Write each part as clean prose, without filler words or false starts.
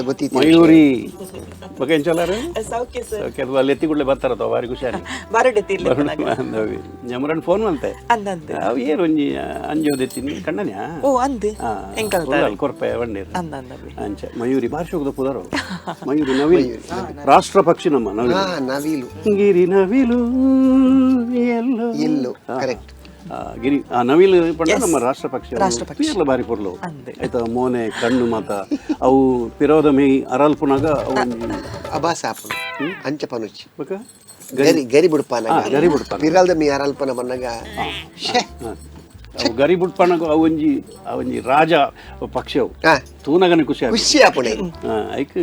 ಗೊತ್ತಿತ್ತು. ಮಯೂರಿ ಬೊಕ ಎಂಚಲಾರು? ಸೌಖ್ಯ ಸರ್. ಓಕೆ, ಅದು ಅಲ್ಲಿ ಎತ್ತಿ ಕೂಡಲೇ ಬರ್ತಾರತ್ತ, ಬಾರಿ ಖುಷಿಯಾಗಿ. ಬರಡೆ ತಿರ್ಲಿ. ಜಮರನ್ ಫೋನ್ ಮಂತೆ. ಅಂದಂದು. ಅವು ಏನು ಒಂಜಿ ಅಂಜೋದೆತ್ತೀನಿ ಕಣ್ಣನ್ಯಾ. ಓ ಅಂದ್ ಎಂಕಲ್ತಾರೆ. ಕೊರ್ಪೆ ಬಂಡೀರು. ಅಂದಂದ. ಅಂಚ ಮಯೂರಿ ಭಾಷೆ ಹೋಗದ ಪುದರು ಮಯೂರಿ ನವಿಲು, ರಾಷ್ಟ್ರ ಪಕ್ಷಿ ನಮ್ಮ ನವಿಲು. ಹಾ, ನವಿಲು. ಗಿರಿ ನವಿಲು ಎಲ್ಲೋ. ಎಲ್ಲೋ, ಕರೆಕ್ಟ್. ಆ, ಗಿರಿ ಆ ನವಿಲು ಪಂಡ ನಮ್ಮ ರಾಷ್ಟ್ರ ಪಕ್ಷಿ. ರಾಷ್ಟ್ರ ಪಕ್ಷಿ. ಪಿಯರ್ಲ ಬಾರಿ ಪೊರ್ಲು. ಅಂದ್. ಆಯ್ತಾ, ಮೋನೆ ಕಣ್ಣು ಮಾತ ಅವು ಪಿರೋದ ಮೇ ಅರಲ್ಪುನಾಗ ಅವು ಒಂಜಿ ಅಬಾಸ ಆಪುಂಡು ಅಂಚ ಪನುಚಿ. ಬೊಕ ಗರಿ ಗರಿ ಬುಡ್ಪಾನ. ಹಾ, ಗರಿ ಬುಡ್ಪಾನ. ಪಿರಲ್ದ ಮೀ ಅರಲ್ಪನ ಬನ್ನಗ ಶೇ. ಹಾ. ಅವು ಗರಿ ಬುಡ್ಪನಗ ಅವು ಒಂಜಿ ಆ ಒಂಜಿ ರಾಜ ಪಕ್ಷಿ ಅವು. ತೂನಗನೆ ಖುಷಿ ಆಪುಂಡು. ಖುಷಿ ಆಪುಂಡು. ಹಾ, ಐಕ್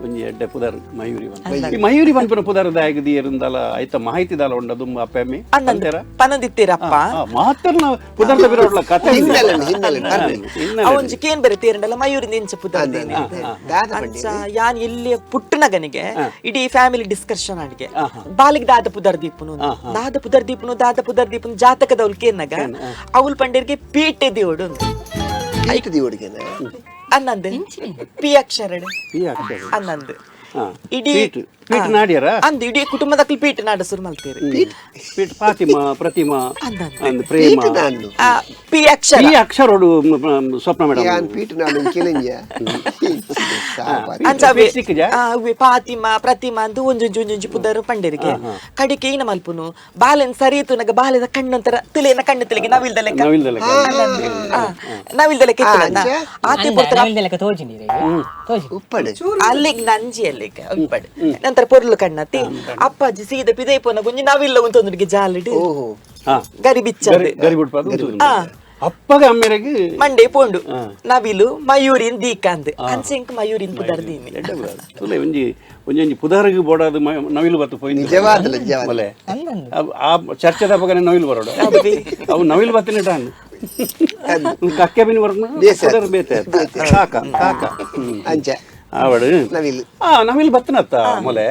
ಒಂಜಿ ಎಡ್ಡೆ ಪುದರ್ ಮಯೂರಿ ಬಂತ. ಈ ಮಯೂರಿ ಪನ್ಪಿನ ಪುದರ್ ದಾಯಗ ದಿಯರುಂದಲ ಐತ ಮಾಹಿತಿ ದಾಲ ಉಂಡ ದುಂಬ ಅಪ್ಪೆಮ್ಮಿ ಅಂದಂದು. ಪಂತೆರ? ಪನೊಂದಿತ್ತೀರಪ್ಪ. ಮಾತರ್ನ ಪುದರ್ದ ಬಿರೋಡ್ಲ ಕತೆ ಇದೆ. ಹಿನ್ನೆಲೆ ಹಿನ್ನೆಲೆ ಬರ್ರಿ. ಹಿನ್ನೆಲೆ. ಅವೊಂಜಿ ಕೇನ್ ಬೇರೆ ತೀರಂಡಲ್ಲ ಮಯೂರಿಂದ ಇಂಚ ಪುದರ್. ದಾದ ಪಂಡಿ? ಅಂಚ ಯಾನ್ ಎಲ್ಲಿ ಪುಟ್ಟನಗನಿಗೆ ಇಡೀ ಫ್ಯಾಮಿಲಿ ಡಿಸ್ಕಷನ್ ಅಡಿಗೆ ಬಾಲಿಗೆ ದಾದ ಪುದರ್ ದೀಪುನು, ದಾದ ಪುದರ್ ದೀಪುನು, ದಾದ ಪುದರ್ ದೀಪುನು ಜಾತಕದವ್ಲು ಕೇನ್ನಗ ಅವಲ್ ಪಂಡೇರ್ಗೆ ಪೀಟೆ ದೇವಡು. ಪೀಠ the ಹುಡುಗನ. ಅನ್ನಂದು ಪಿ ಅಕ್ಷರಡು. ಈ ಅಕ್ಷರ. ಅನ್ನಂದು. ಹಾ. ಇಡೀ ಪೀಟ್ ಪೀಟ್ ನಾಡ್ಯರ. ಅಂದ್ ಇಡೀ ಕುಟುಂಬದಕ್ಲು ಪೀಟ್ ನಾಡ ಸುರು ಮಲ್ತೇರಿ. ಪೀಟ್ ಫಾತಿಮಾ, ಪ್ರತಿಮಾ. ಅಂದಂದು. ಅಂದ್ ಪ್ರೇಮ. ಪೀಠ ನಾಡು. ಆ, ಪಿ ಅಕ್ಷರ. ಈ ಅಕ್ಷರೋಡು ಸ್ವಪ್ನ ಮೇಡಮ್. ಯಾನ್ ಪೀಠ ನಾಡು ಕೆಲೆಂಜ. ಅಂಚ ಅವೇ ಪೀಟ್ ಸಿಕ್ಕಿಜಾ? ಆ, ಅವ್ವೆ ಫಾತಿಮಾ ಪ್ರತಿಮಾ ಅಂದು ಒಂಜೊಂಜಿ ಒಂಜೊಂಜಿ ಪುದರ್ ಪಂಡೇರಿಗೆ ಕಡಿಕೆ ಏನ ಮಲ್ಪುನು ಬಾಲೆನ್ ಸರಿ ತುನಗ ಬಾಲೆದ ಕಣ್ಣೊಂತರ ತುಲೇನ ಕಣ್ಣು ತುಲಿಗೆ ನವಿಲ್ದ ಲೆಕ್ಕ. ನವಿಲ್ದ ಲೆಕ್ಕ. ಆ, ನವಿಲ್ದ ಲೆಕ್ಕ ಇತ್ತುನಲ್ಲ? ಅಂಚ? ಆತೆ ಪೊರ್ತುನ ನವಿಲ್ದೆಲೆಕ್ಕ ತೋಜಿನಿ ತೋಜಿ. ಉಪ್ಪಡು. ಅಲ್ಲಿಗ್ ನಂಜಿ ಅಲ್ಲಿಗ್ ಉಪ್ಪಡ್ ನಂತರ ಪೊರ್ಲು ಕಣ್ಣತ್ತಿ ಅಪ್ಪಾಜಿ ಸೀದ ಪಿದೈ ಪೋನ ಗುಂಜಿ ನವಿಲ್ಲ ಉಂತೊಂದುಡಿಗೆ ಜಾಲಿಡ್ ಓಹೋ. ಹಾ. ಗರಿ ಬಿಚ್ಚ. ಗರಿ ಗರಿ ಬುಡ್ಪಾದ ಉಂಟು. ಅಪ್ಪಗ ಅಮ್ಮೆರೆಗ್ ಮಂಡೆ ಪೋಂಡು ನವಿಲು ಮಯೂರಿನ್ ದೀಕಾಂದ್ ಅಂಚೆಂಕ್ ಮಯೂರಿನ್ ಪುದರ್ದೀನಿ. ಎಡ್ಡೆ ಪುದಾರ್. ತುಲೆ ಒಂಜಿ ಒಂಜೊಂಜಿ ಪುದಾರ್ಗ್ ಬೋಡಾದ ನವಿಲು ಬತ್ತು ಪೋಯಿಂದು. ನಿಜವಾದಲ ನಿಜವಾದ. ಮಲೆ ಆ ಚರ್ಚೆದ ಅಪಗನೆ ನವಿಲು ಬರೋಡು. ಅವು ನವಿಲು ಬತ್ತಿನ ಟಾನ್ ಕಕ್ಕೆ ಬಿನ್ ಬರ್ನ. ಬೇಸೆ. ಪುದರ್ ಬೇತೆ ಕಾಕ ಕಾಕ. ಹ್ಮ್. ಅಂಚ. ಆವಡು. ನವಿಲು. ಆ ನವಿಲು ಬತ್ತನತ್ತ ಮೊಲೆ.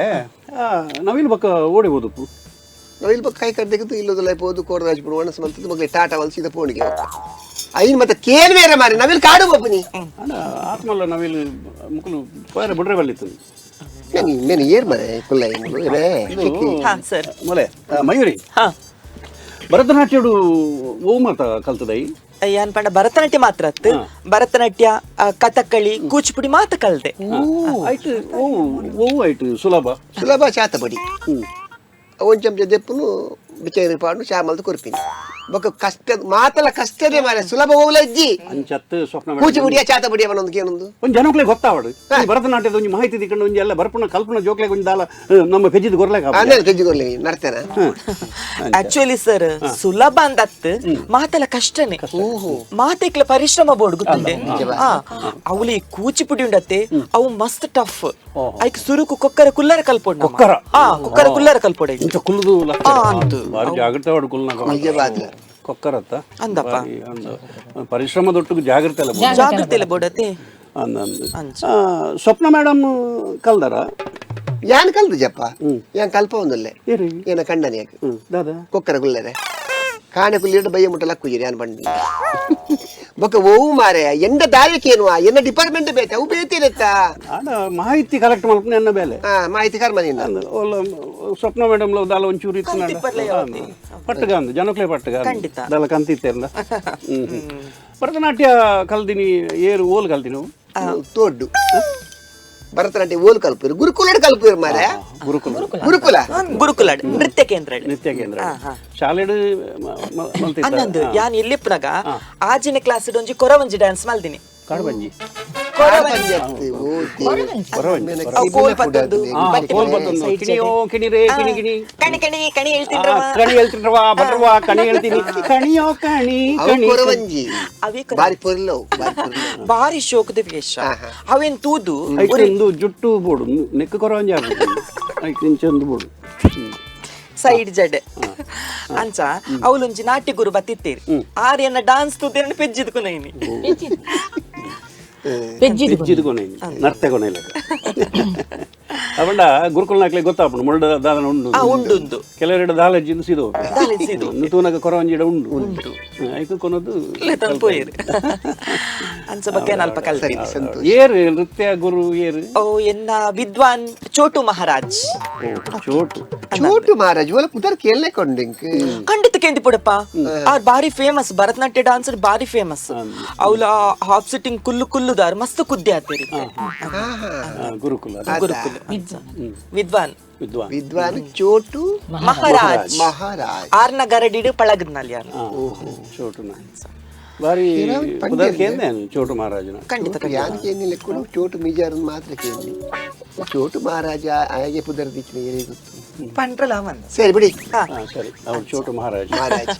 ಆ, ನವಿಲು ಬಕ್ಕ ಓಡಿ ಹೋದಪ್ಪು. ನವಿಲು ಬಕ್ಕ ಕೈ ಕಡ್ದೆಗದು ಇಲ್ಲದಲ್ಲ ಪೋದು ಕೋಡದಾಜ್ ಬಿಡು ಒಣಸ್ ಮಂತದ್ದು ಮಗಲೇ ಟಾಟಾ ವಲ್ಸಿದ ಪೋಣಿಗೆ ಐನ್ ಮತ್ತೆ ಕೇನ್ ಬೇರೆ ಮಾರಿ ನವಿಲು ಕಾಡು ಬಪ್ಪನಿ. ಅಣ್ಣ ಆತ್ಮಲ್ಲ ನವಿಲು ಮುಕುಲು ಪೋಯರೆ ಬುಡ್ರೆ ಬಲ್ಲಿತ್ತು. నేను నేను ಏರ್ ಮರೆ ಕುಲ್ಲ ಏನೇ. ಹಾ ಸರ್. ಮೊಲೆ ಆ, ಮಯೂರಿ. ಹಾ. ಭರತನಾಟ್ಯಡು ಓ ಮಾತ ಕಲ್ತದೈ? ಯಾನ್ ಪಂಡ ಭರತನಾಟ್ಯ ಮಾತ್ರ ಅತ್ತು ಭರತನಾಟ್ಯ ಆ, ಕಥಕ್ಕಳಿ ಕೂಚಿಪುಡಿ ಮಾತ ಕಲ್ದೆ. ಆಯ್ತು, ಓ ಓ ಆಯ್ತು ಸುಲಭ. ಸುಲಭ ಚಾತಪಡಿ. ಒಂದ್ ಚಮಚ ದೆಪ್ಪುನು ಬಿಚಾರಿ ಪಾಡು ಚಾಮಲ್ದು ಕೊರ್ಪಿನಿ ಬೊಕ್ಕ ಕಷ್ಟ ಮಾತಲ ಕಷ್ಟದೇ ಮಾರೆ ಸುಲಭ ಹೋಗ್ಲ ಇಜ್ಜಿ. ಅಂಚತ್ತು ಸ್ವಪ್ನ. ಕೂಚಿಪುಡಿಯ ಚಾತಪಡಿಯ ಒಂದೊಂದು ಏನೊಂದು. ಒಂದ್ ಜನಕ್ಲೆ ಗೊತ್ತಾವಡು ಈ ಭರತನಾಟ್ಯದ ಒಂಜಿ ಮಾಹಿತಿ ತಿಕ್ಕೊಂಡು ಒಂಜಿ ಎಲ್ಲ ಬರ್ಪುನ ಕಲ್ಪನ ಜೋಕ್ಲೆ ಒಂಜಿ ದಾಲ ನಮ್ಮ ಪೆಜ್ಜಿದ್ ಗೊರ್ಲೆಗ್. ಆಮೇಲೆ ಕೆಜ್ಜಿಗೊರ್ಲಿ ನಡ್ತೇನ. ಆಕ್ಚುಲಿ ಸರ್ ಸುಲಭ ಅಂದತ್ತು ಮಾತೆಲ್ಲ ಕಷ್ಟನೇ, ಮಾತೆಕ್ಲ ಪರಿಶ್ರಮ ಬೋರ್ಡ್ ಗೊತ್ತುಂಡೆ. ಆ ಅವಲಿ ಕೂಚಿಪುಡಿ ಉಂಡತ್ತೆ ಅವು ಮಸ್ತ್ ಟಫ್. ಐಕ್ ಸುರುಕು ಕೊಕ್ಕರ ಕುಲ್ಲರ ಕಲ್ಪೊಡ್ ನಮ. ಕೊಕ್ಕರ? ಆ ಕೊಕ್ಕರ ಕುಲ್ಲರ ಕಲ್ಪೊಡ. ಇಂಚ ಕುಲ್ಲುದು. ಆ, ಅಂತು. ಬಾರಿ ಜಾಗ್ರತೆ ವಾಡು ಕುಲ್ನಾಗ. ನಿಜವಾದ್ಲ. ಕೊಕ್ಕರತ್ತ. ಅಂದಪ್ಪ. ಬಾರಿ ಅಂದು. ಪರಿಶ್ರಮದೊಟ್ಟಿಗೆ ಜಾಗ್ರತೆ ಎಲ್ಲ ಬೋಡು. ಜಾಗ್ರತೆ ಎಲ್ಲ ಬೋಡತ್ತೆ. ಅಂದ್ ಅಂದ್. ಅಂಚ. ಆ, ಸ್ವಪ್ನ ಮೇಡಮ್ ಕಲ್ದಾರ? ಯಾನ್ ಕಲ್ದು ಜಪ್ಪ ಯಾನ್ ಕಲ್ಪ ಒಂದಲ್ಲೇ. ಏರಿ? ಏನ ಕಣ್ಣನ ಯಾಕೆ. ಹ್ಮ್ ದಾದಾ? ಕೊಕ್ಕರ ಗುಲ್ಲರೆ ಕಾಣೆ ಕುಲ್ಲಿಡ ಬಯ್ಯ ಮುಟ್ಟ ಲಕ್ಕುಜಿರಿ ಯಾನ್ ಬಂಡಿ ಬೊಕ್ಕ ಓವು ಮಾರೆ ಎಂಡ ದಾಯಕೇನುವ ಎನ್ನ ಡಿಪಾರ್ಟ್ಮೆಂಟ್ ಬೇತೆ ಅವು ಬೇತಿರತ್ತ. ಆಡ ಮಾಹಿತಿ ಕಲೆಕ್ಟ್ ಮಲ್ಪುನ ಎನ್ನ ಬೇಲೆ. ಹಾ ಮಾಹಿತಿ ಕರ್ಮ ನಿನ್ನ. ಅಂದ್ ಓಲ ಸ್ವಪ್ನ ಮೇಡಮ್ ದಾಲ ಒಂಚೂರು ಇತ್ತು. ಕಂತಿಪ್ಪರ್ಲೆ ಯಾವತ್ತಿ. ಪಟ್ಟಗ ಅಂದು ಜನಕ್ಲೆ ಪಟ್ಟಗ. ಖಂಡಿತ. ದಾಲ ಕಂತಿತ್ತೆಲ್ಲ. ಹ್ಮ್ ಹ್ಮ್. ಭರತನಾಟ್ಯ ಕಲ್ದಿನಿ ಏರು ಓಲ್ ಕಲ್ದಿನಿ ತೋಡ್ಡು ಭರತನಾಟ್ಯ ಓಲ್ ಕಲ್ಪಿರು ಗುರುಕುಲಡ್ ಕಲ್ಪಿರು ಮಾರೆ. ಗುರುಕುಲ. ಗುರುಕುಲ. ಗುರುಕುಲ ನೃತ್ಯ ಕೇಂದ್ರ. ನೃತ್ಯ ಕೇಂದ್ರ ಶಾಲೆಡ್ ಮಲ್ತಿತ್ತ? ಅನ್ನಂದು ಯಾನ್ ಎಲ್ಲಿಪ್ಪನಾಗ ಆಜಿನ ಕ್ಲಾಸ್ ಒಂಜಿ ಕೊರವಂಜಿ ಡ್ಯಾನ್ಸ್ ಮಲ್ದಿನಿ. ಕಾಡುಬಂಜಿ. ಕೊರವಂಜಿ. ಓ ದೇವ್ರೆ. ಕೊರವಂಜಿ. ಅವು ಕೋಲ್ ಪತ್ತೊಂದು. ಆ, ಕೋಲ್ ಪತ್ತೊಂದು. ಕಿಣಿಯೋ ಕಿಣಿರೇ ಕಿಣಿ ಕಿಣಿ. ಕಣಿ ಕಣಿ ಕಣಿ ಆ, ಹೇಳ್ತಿದ್ರವ. ಕಣಿ ಹೇಳ್ತಿದ್ರವ ಭದ್ರವ ಕಣಿ ಹೇಳ್ತೀನಿ ಕಣಿಯೋ ಕಣಿ ಅವು ಕಣಿ. ಕೊರವಂಜಿ. ಅವೇ ಕೊರವಂಜಿ. ಬಾರಿ ಪೊರ್ಲವು ಬಾರಿ ಪೊರ್ಲವು. ಬಾರಿ ಶೋಕದ ವೇಷ ಅವೇನ್ ತೂದು. ಐಕೊಂದು ಜುಟ್ಟು ಬೋಡು ನೆಕ್ ಕೊರವಂಜಿ ಆಗ್ಬೋದು ಐಕ್ ಇಂಚೊಂದು ಬೋಡು. ಹ್ಮ್. ಸೈಡ್ ಜಡೆ ಅಂಚ ಅವಲೊಂಜಿ ನಾಟ್ಯ ಗುರು ಬತ್ತಿತ್ತೇರಿ ಆರ್ಯನ ಡಾನ್ಸ್ ತೂದೇನ ಪೆಜ್ಜಿದ್ ಕೊನೈನಿ. ಪೆಜ್ಜಿದು. ಪೆಜ್ಜಿದ್ ಕೊನೆ ನರ್ತೆ ಕೊನೆ ಲೆಕ್ಕ ಅವಂಡ ಗುರುಕುಲ್ನಾಕ್ಲೆ ಗೊತ್ತಾಪುಂಡು ಮುಳ್ಳ ದಾದನ ಉಂಡು. ಆ ಉಂಡು ಉಂಡು. ಕೆಲವೆರಡು ದಾಲಜ್ಜಿಂದು ಸೀದೋ. ದಾಲೆ ಸೀದೋ. ತೂನಗ ಕೊರವಂಜಿಡ ಉಂಡು ಉಂಟು ಐಕ್ ಕೊನದು. ಲೆತೊಂದು ಪೋಯೆರ್. ಅಂಚ ಬಗ್ಗೆ ಅಲ್ಪ ಕಲ್ತಿ. ಸಂತೋಷ. ಏರು ನೃತ್ಯ ಗುರು ಏರು? ಓ ಎನ್ನ ವಿದ್ವಾನ್ ಚೋಟು ಮಹಾರಾಜ್. ಚೋಟು. ಚೋಟು ಮಹಾರಾಜ್ ಒಲ ಪುದರ್ ಕೇಳಲೆ ಕೊಂಡಿಂಕ್. ಖಂಡಿತ ಕೇಂದಿ ಪುಡಪ್ಪ, ಅವ್ರು ಬಾರಿ ಫೇಮಸ್ ಭರತನಾಟ್ಯ ಡಾನ್ಸರ್, ಬಾರಿ ಫೇಮಸ್. ಅವಳ ಹಾಫ್ ಸಿಟ್ಟಿಂಗ್ ಕುಲ್ಲು ಕುಲ್ಲುದಾರ್ ಮಸ್ತ್ ಕುದ್ದೆ ಆತೀರಿ. ಗುರುಕುಲ. ಗುರುಕುಲ ವಿದ್ವಾನ್. ವಿದ್ವಾನ್. ವಿದ್ವಾನ್ ಚೋಟು ಮಹಾರಾಜ್. ಮಹಾರಾಜ್. ಆರ್ನ ಗರಡಿಡು ಪಳಗದ್ನಲ್ಲಿ ಯಾರು. ಚೋಟುನ ಬಾರಿ ಪುದರ್ ಕೇಂದೆ ಚೋಟು ಮಹಾರಾಜನ. ಖಂಡಿತ. ಯಾನ್ ಕೇಂದಿಲ್ಲ ಕೂಡ, ಚೋಟು ಮಿಜಾರ್ ಮಾತ್ರ ಕೇಂದಿ. ಚೋಟು ಮಹಾರಾಜ ಹಾಗೆ ಪುದರ್ ದಿಕ್ಕಿನ ಏನೇ ಗೊತ್ತು. ಪಂಡ್ರಲ್ಲ ಅವನ್. ಸರಿ ಬಿಡಿ. ಸರಿ, ಅವ್ರು ಚೋಟು ಮಹಾರಾಜ. ಮಹಾರಾಜ್.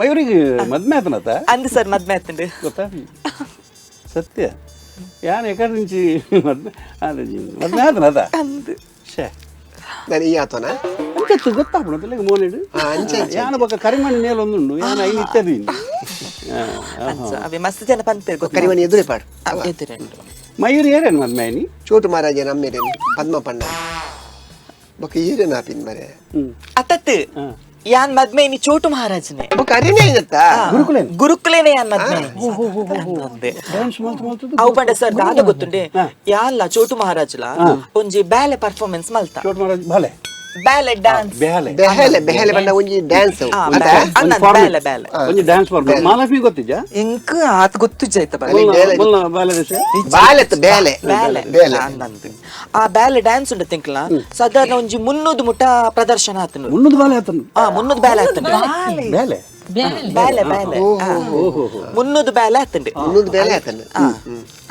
ಮಯೂರಿಗೆ ಮದ್ಮೆ ಆತನತ? ಅಂದು ಸರ್, ಮದ್ಮೆ ಆತಂಡು. ಗೊತ್ತಾ ಸತ್ಯ ಯಾನ್ ಎಕಡೆ నుంచి ಮದ್ಮೆ ಮದ್ಮೆ ಆತನತ? ಅಂದು. ಶೇ. ನಾನು ಈ ಆತನ ಅಂಚತ್ತು ಗೊತ್ತಾಪಣ పిల్లకి ಮೋನೆಡು. ಅಂಚೆ ಅಂಚೆ. ಯಾನ ಬೊಕ್ಕ ಕರಿಮಣಿ ನೇಲೊಂದುಂಡು ಯಾನ ಐನ್ ಇತ್ತದು. ಅವೇ ಮಸ್ತ್ ಜನ ಪಂತೇರು ಗೊತ್ತ. ಕರಿಮಣಿ ಎದುರೇ ಪಾಡು. ಎದುರುಂಡು. ಮಯೂರಿ ಏರೇನು ಮದ್ಮೆ ಆಯ್ನಿ? ಚೋಟು ಮಹಾರಾಜ ನಮ್ಮೇರೇನು ಪದ್ಮ ಪಣ್ಣ ಬೊಕ್ಕ ಈರೇನು ಆಪಿನ್ ಮರೆ. ಅತತ್ ಯಾನ್ ಮದ್ಮೆ ಇನಿ ಚೋಟು ಮಹಾರಾಜನೇ. ಬೊಕ್ಕ ಅರೇನೇ ಆಯ್ನತ್ತ? ಗುರುಕುಲೇನು? ಗುರುಕುಲೇನೆ ಯಾನ್ ಮದ್ಮೆ. ಡ್ಯಾನ್ಸ್ ಮಲ್ತು ಮಲ್ತದ್ದು. ಅವು ಪಂಡ ಸರ್ ದಾದ ಗೊತ್ತುಂಡೆ, ಯಾನ್ಲ ಚೋಟು ಮಹಾರಾಜ್ಲ ಒಂಜಿ ಬ್ಯಾಲೆ ಪರ್ಫಾರ್ಮೆನ್ಸ್ ಮಲ್ತ. ಚೋಟು ಮಹಾರಾಜ್ ಬಾಲೆ? Ballet dance. ಬ್ಯಾಲೆ. ಬೆಹಲೆ ಬೆಹಲೆ ಬಣ್ಣ ಒಂಜಿ ಡ್ಯಾನ್ಸ್. Ballet ballet. ಒಂಜಿ ಡ್ಯಾನ್ಸ್ ಫಾರ್ಮ್. ಮಹಾಲಕ್ಷ್ಮಿ ಗೊತ್ತಿಜ್ಜಾ? ಇಂಕ್ ಆತ್ ಗೊತ್ತು ಜೈತ. ಬಾಲೆ ದೇಶ. ಬಾಲೆ ಬೇಲೆ. ಬ್ಯಾಲೆ. ಬೇಲೆ. ಅಂದಂದು ಆ ಬ್ಯಾಲೆ ಡ್ಯಾನ್ಸ್ ಉಂಟು ತಿಂಕ್ಲ, ಸಾಧಾರಣ ಒಂಜಿ 300 ಮುಟ ಪ್ರದರ್ಶನ ಆತನು. 300 ಬಾಲೆ ಆತನು? 300 ಬ್ಯಾಲೆ ಆತನು. ಬ್ಯಾಲೆ. ಬ್ಯಾಲೆ ಬ್ಯಾಲೆ 300 ಬ್ಯಾಲೆ ಆತಂಡು. 300 ಬೇಲೆ ಆತನು.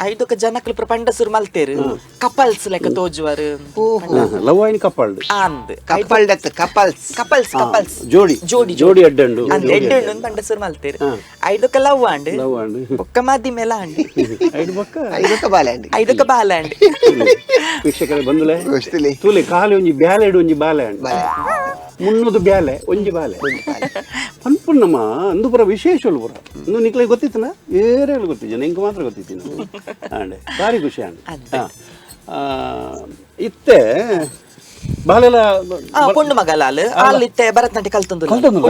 ಐದೊಕ್ಕ ಜನಕ್ಲು ಪಂಡ ಸುರು ಮಲ್ತೇರು, ಕಪಲ್ಸ್ ಲೆಕ್ಕ ತೋಜುವರು. ಲವ್ ಆಯ್ನ ಕಪ್ಪಾಳ್ದು. ಅಂದ್. Couple doth couples. Couples couples. ಜೋಡಿ. ಜೋಡಿ. ಜೋಡಿ ಅಡ್ಡಂಡು. ಅಂದ್ ಎಡ್ಡಂಡು ಪಂಡ ಸುರು ಮಲ್ತೇರು. ಐದೊಕ್ಕ ಲವ್ ಆಂಡ್. ಲವ್ ಆಂಡ್. ಬೊಕ್ಕ ಮಾದಿ ಮೇಲ ಆಂಡ್. ಐದು ಬೊಕ್ಕ. ಐದೊಕ್ಕ ಬಾಲೆ ಅಂಡಿ. ಐದೊಕ್ಕ ಬಾಲೆ ಆಂಡ್. ವೀಕ್ಷಕರೇ ಬಂದುಲೆ. ಗೊತ್ತಿಲ್ಲ. ತೂಲೆ ಖಾಲಿ ಒಂಜಿ ಬ್ಯಾಲೆ ಇಡು ಒಂಜಿ ಬಾಲೆ ಅಂಡ್. ಬಾಲೆ. 300 ಬ್ಯಾಲೆ ಒಂಜಿ ಬಾಲೆ ಪನ್ಪುನ್ನಮ್ಮ ಅಂದು ಪುರ ವಿಶೇಷ ಪುರ ಇಂದು ನಿಕ್ಲೆ ಗೊತ್ತಿತ್ತನ ಏರೇಳು ಗೊತ್ತಿಜ್ಜ, ನಿಂಗೆ ಮಾತ್ರ ಗೊತ್ತಿತ್ತೀನಿ ಆಂಡೆ ಭಾರಿ ಖುಷಿ ಆಂಡ್. ಇತ್ತೆ ಬಾಲೆಲ ಪೊಣ್ಣು ಮಗಲಾಲ್ ಅಲ್ಲಿ ಇತ್ತೆ ಭರತನಾಟ್ಯ ಕಲ್ತೊಂದು. ಕಲ್ತೊಂದು.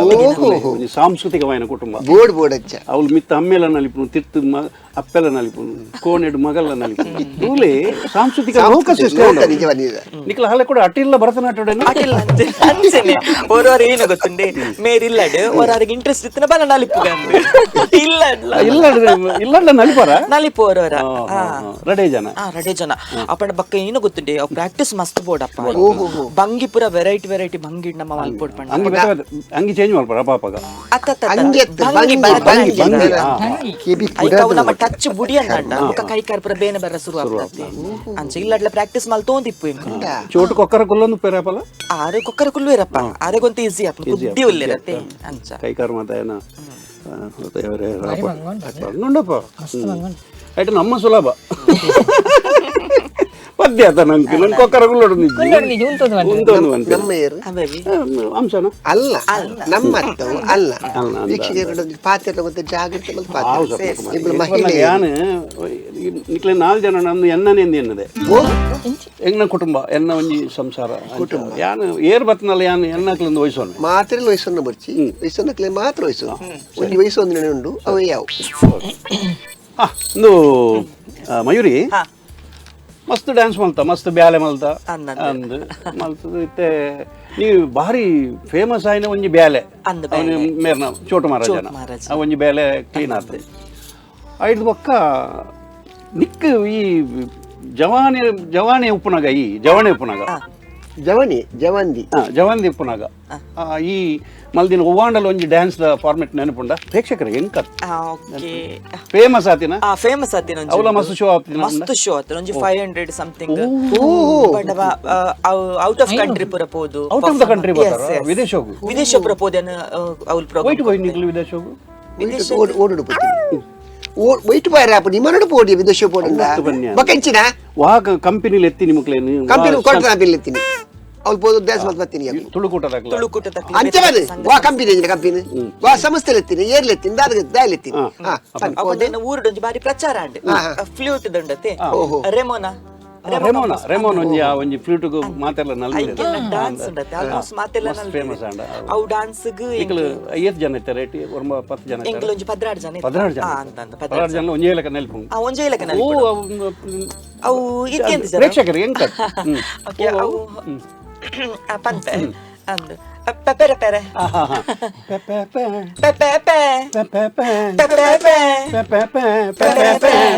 ಸಾಂಸ್ಕೃತಿಕವಾಯಿನ ಕುಟುಂಬ. ಬೋರ್ಡ್ ಬೋರ್ಡ್ ಅಚ್ಚ. ಅವಳು ಮಿತ್ತ ಅಮ್ಮೆಲ ನಲಿಪುನು, ತಿರ್ತು ಅಪ್ಪೆಲ ನಲಿಪುನು, ಕೋನೆಡು ಮಗಲ್ಲ ನಲಿಪುನು. ತೂಲೆ ಸಾಂಸ್ಕೃತಿಕ ಲೋಕ ಸಿಸ್ಟಮ್. ನಿಜ ನಿಜ. ನಿಕ್ಲ ಹಲೆ ಕೂಡ ಅಟಿಲ್ಲ ಭರತನಾಟ್ಯ. ಅಟಿಲ್ಲ ಅಂಚೆನೆ ಓರೋರ ಏನು ಗೊತ್ತುಂಡೆ, ಮೇರ್ ಇಲ್ಲಡ್ ಓರಾರಿಗೆ ಇಂಟ್ರೆಸ್ಟ್ ಇತ್ತಿನ ಬಲ ನಲಿಪು ಇಲ್ಲ. ಇಲ್ಲ ಇಲ್ಲ ನಲಿಪಾರ. ನಲಿಪು ಓರೋರ. ರಡೆ ಜನ. ರಡೆ ಜನ. ಅಪ್ಪಣ ಬಕ್ಕ ಏನು ಗೊತ್ತುಂಡೆ, ಅವು ಪ್ರಾಕ್ಟೀಸ್ ಮಸ್ತ್ ಬೋಡಪ್ಪ. ಭಂಗಿ ಪೂರ ವೆರೈಟಿ ವೆರೈಟಿ ಭಂಗಿ ನಮ್ಮ ಮಲ್ಪೋಡ್ ಪಂಡ. ಅಂಗಿ ಅಂಗಿ ಚೇಂಜ್ ಮಲ್ಪರ ಪಾಪಗ. ಭಂಗಿ ಅವು ನಮ್ಮ ಟಚ್ ಬುಡಿ ಅಂದ ಬೊಕ್ಕ ಕೈ ಕಾರ್ ಪೂರ ಬೇನೆ ಬರ ಶುರು ಆಗ್ತದೆ. ಅಂಚ ಇಲ್ಲಡ್ಲ ಪ್ರಾಕ್ಟೀಸ್ ಮಲ್ತೋಂದಿಪ್ಪು. ಚೋಟು ಕೊಕ್ಕರ ಕುಲ್ಲೊಂದು ಪೇರಪಲ. ಆರೆ ಕೊಕ್ಕರ ಕುಲ್ಲು ಇರಪ್ಪ, ಆರೆಗೊಂತ ಈಸಿ ಅಪ್ಪ ಬುದ್ಧಿ ಉಲ್ಲಿರತ್ತೆ ಅಂಚ. ಕೈ ಕಾರ್ ಮಾತ ಏನ ಬಂಗುಂಡಪ್ಪ ಆಯ್ತು ನಮ್ಮ ಸುಲಭ ಪದ್ಯ ಆತ ನಂಗೆ ನಂಗೆ ಕೊಕ್ಕರ ಕುಲ್ಲೊಡು ನಮ್ಮ ಏರು ಅಂಶನ ಅಲ್ಲ ನಮ್ಮ ಅತ್ತವು ಅಲ್ಲ. ವೀಕ್ಷಕರು ಪಾತ್ರ ಮತ್ತೆ ಜಾಗೃತಿ ಮತ್ತು ಪಾತ್ರ ಇಬ್ಬರು ಮಹಿಳೆ. ಯಾನು ನಿಕ್ಲೆ 4 ಜನ ನಂದು ಎನ್ನನೆ ಎನ್ನದೆ ಎಂಗ್ನ ಕುಟುಂಬ ಎನ್ನ ಒಂಜಿ ಸಂಸಾರ ಕುಟುಂಬ ಯಾನು ಏರ್ ಬತ್ನಲ್ಲ ಯಾನು ಎನ್ನಕ್ಲಿಂದ ವಯಸ್ಸೋನೆ ಮಾತ್ರ ವಯಸ್ಸನ್ನು ಬರ್ಚಿ ವಯಸ್ಸನ್ನಕ್ಲೆ ಮಾತ್ರ ವಯಸ್ಸು ಒಂಜಿ ವಯಸ್ಸು ಒಂದು ಉಂಡು ಅವು ಯಾವ. ಒಂದು ಮಯೂರಿ ಮಸ್ತ್ ಡ್ಯಾನ್ಸ್ ಮಲ್ತ ಮಸ್ತ್ ಬ್ಯಾಲೆ ಮಲ್ತ ಅಂದ್ ಮಲ್ತದ ಇತ್ತೆ ನೀವು ಭಾರಿ ಫೇಮಸ್ ಆಯ್ನ ಒಂಜಿ ಬ್ಯಾಲೆ ಅವನು ಮೇರ್ನ ಚೋಟು ಮಹಾರಾಜನ ಆ ಒಂಜಿ ಬ್ಯಾಲೆ ಕ್ಲೀನ್ ಆಗ್ತದೆ. ಐದು ಬೊಕ್ಕ ನಿಕ್ ಈ ಜವಾನಿ ಜವಾನಿ ಉಪ್ಪುನಗ ಈ ಜವಾನಿ ಉಪ್ಪುನಗ ಜವನಿ ಜವಂದಿ ಜವಂದಿ ಉಪ್ಪುನಗ ಈ ಮಲ್ದಿನ ಒವ್ವಾಂಡಲ್ ಒಂಜಿ dance the format ನೆನಪುಂಡ ಪ್ರೇಕ್ಷಕರಿಗೆ ಎಂಕ ಫೇಮಸ್ ಆತಿನ? ಫೇಮಸ್ ಆತಿನ. ಅವಲ ಮಸ್ತ್ ಶೋ ಆತಿನ. ಮಸ್ತ್ ಶೋ ಆತಿನ ಒಂಜಿ 500 something out of country ಪೂರ ಪೋದು. Out of the country ಪೋತಾರ ವಿದೇಶೋಗು? ವಿದೇಶ ಪೂರ ಪೋದೇನ ಅವ್ಲು ಪ್ರೋಗ್ರಾಮ್. ವೈಟ್ ಹೋಯ್ ನಿಕ್ಲು ವಿದೇಶೋಗು? ವಿದೇಶ ಓಡುಡು ಪೋತಿ ವೈಟ್ ಬಾಯ್ ಅಪ್ಪ ನಿಮ್ಮನೋಡು ಪೋಡಿ ವಿದೇಶ ಪೋಡಂಡ ಬೊಕ್ಕ ವಾಕ ಕಂಪನಿಲಿ ಎತ್ತಿ ನಿಮಕ್ಲೇನು ಕಂಪನಿ ಕೊಟ್ಟ ಬಿಲ್ ಎತ್ತೀನಿ ಅವ್ಲು ಪೋದು ಡ್ಯಾನ್ಸ್ ಮಲ್ತ್ ಬತ್ತೀನಿ ತುಳುಕೂಟದಾಕ್ಲ ತುಳುಕೂಟದಾಕ್ಲ ಅಂಚೆ ಬದು ವಾ ಕಂಪನಿ ಕಂಪನಿ ವಾ ಸಂಸ್ಥೆ ಎತ್ತೀನಿ ಏರ್ಲೆ ಎತ್ತೀನಿ ದಾದ ದಾಯಲ್ ಎತ್ತೀನಿ. ಅಪ್ಪದೇನ ಊರುಡೊಂಜಿ ಬಾರಿ ಪ್ರಚಾರ ಅಂಡ್ ಫ್ಲೂಟ್ ದಂಡತೆ ರೆಮೋನಾ ರೆಮೋನ ರೆಮೋನ್ ಒಂಜಿ ಆ ಒಂಜಿ ಫ್ಲೂಟ್ಗ್ ಮಾತೆಲ್ಲ ನಲ್ದಿದೆ. ಡಾನ್ಸ್ ಉಂಡತ್ತೆ ಆಲ್ಮೋಸ್ಟ್ ಮಾತೆಲ್ಲ. ಮಸ್ತ್ ಫೇಮಸ್ ಆಂಡ. ಅವು ಡಾನ್ಸ್ಗ್. ನಿಕುಲು ಏತ್ ಜನ ಇತ್ತಾರೆ? ಒರ್ಂಬ ಪತ್ತು ಜನ ಇತ್ತಾರೆ? ಎಂಕುಲು ಒಂಜಿ 12 ಜನ ಇತ್ತ. 16 ಜನ. ಆ, ಅಂತ ಅಂತ. 16 ಜನ ಒಂಜೇ ಲೆಕ್ಕ ನೆಲ್ಪುಂಡು. ಆ, ಒಂಜೇ ಲೆಕ್ಕ ಓ ನೆಲ್ಪುಂಡು. ಅವು ಅವು ಇತ್ತೆಂತ ಜನ? ಪ್ರೇಕ್ಷಕರಿಗೆ ಎಂಕ ಓಕೆ, ಅವು ಆ, ಪನ್ಪೆ ಅಂದು ಪೆಪೆರೆ ಪೆರೆ ಪೆ ಪೆ ಪೆಪೆ ಪೆ ಪೆ ಪೆ ಪೆಪೆ ಪೆ ಪೆ ಪೆ ಪೆ ಪೆ ಪೆ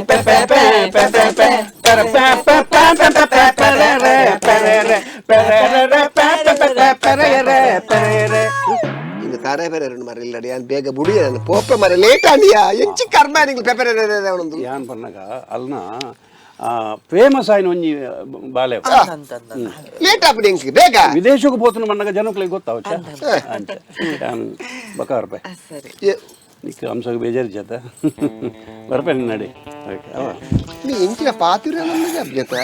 ಪೆ ಪೆ ಪೆ ಪೆ ಪೆ ಪೆ ಪೆ ಪೆ ಪೆ ಪೆ ಪೆ ಪೆ ರೆ ರೆ ಪೆ ರೆ ರೆ ಪೆ ರೆ ರೆ ರೆ ಪೆ ಪೆ ಪೆ ಪೆ ಪೆ ರೆ ರೆ ಪೆ ರೆ ರೆ. ಇಂದು ತಾರೆ ಬೇರೆ ಎರಡು ಮರ ಇಲ್ಲ, ಯಾನ್ ಬೇಗ ಬುಡಿ, ನಾನು ಪೋಪೆ ಮರ ಲೇಟ್ ಆಂಡಿಯಾ. ಎಂಚಿ ಕರ್ಮ ನಿಂಗೆ ಪೆಪರೆ ಅವನೊಂದು. ಯಾನ್ ಪನ್ನಗ ಅಲ್ನ ಫೇಮಸ್ ಆಯ್ನ ಒಂಜಿ ಬಾಲೆ. ಅಂತ ಅಂತ. ಲೇಟ್ ಆಪುಡಿ ಎಂಕ್ ಬೇಗ. ವಿದೇಶಕ್ಕೆ ಪೋತನ ಮನ್ನಗ ಜನಕ್ಲೆಗ್ ಗೊತ್ತಾವಚ್ಚ ಅಂಚ ಬಕ ಬರ್ಪೆ. ಸರಿ. ನಿಕ್ ಅಂಶಕ್ಕೆ ಬೇಜಾರು ಜತ ಬರ್ಪೆ ನಡಿ. ಓಕೆ ಅವ. ನೀ ಎಂಚಿನ ಪಾತಿರ ನಮಗೆ ಅಭ್ಯತ.